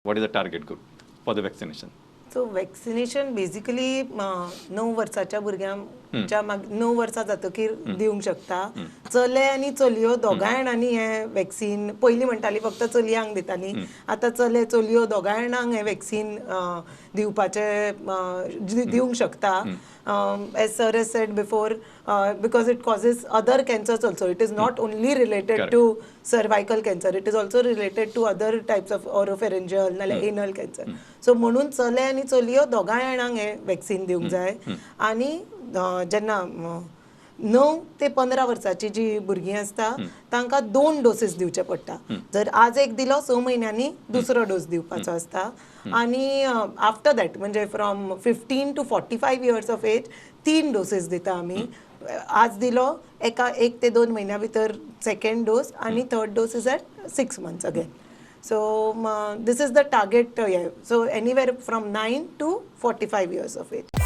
What is the target group for the vaccination? So vaccination basically 9 वर्साच्या भुरग्यांच्या 9 वर्सां जातकीर दिवंक शकता. चले आनी चलयो दोगांय जाणांनी हें वॅक्सीन. पयलीं म्हणटाली फक्त चलयांक दिताली, आतां चले चलयो दोगांय जाणांक हें वॅक्सीन दिवपाचें दिवंक शकता. As sir has said before, because it causes other cancers also. It is not only related Correct. To cervical cancer, it is also related to other types of oropharyngeal नाल्यार एनल कॅन्सर. सो म्हणून चले आनी चलयो दोगांय जाणांक हें vaccine दिवंक जाय. आनी जेन्ना 9 ते 15 वर्साची जी भुरगीं आसता, तांकां दोन डोसीस दिवचे पडटा. जर आज एक दिलो, 6 म्हयन्यांनी दुसरो डोस दिवपाचो आसता. आनी आफ्टर that, म्हणजे from 15 to 45 years of age, तीन डोसीस दिता आमी. आज दिलो, एका 1 ते 2 म्हयन्या भितर सेकंड डोस आनी third dose is at 6 months again. So this is the target. So anywhere from 9 to 45 years of age.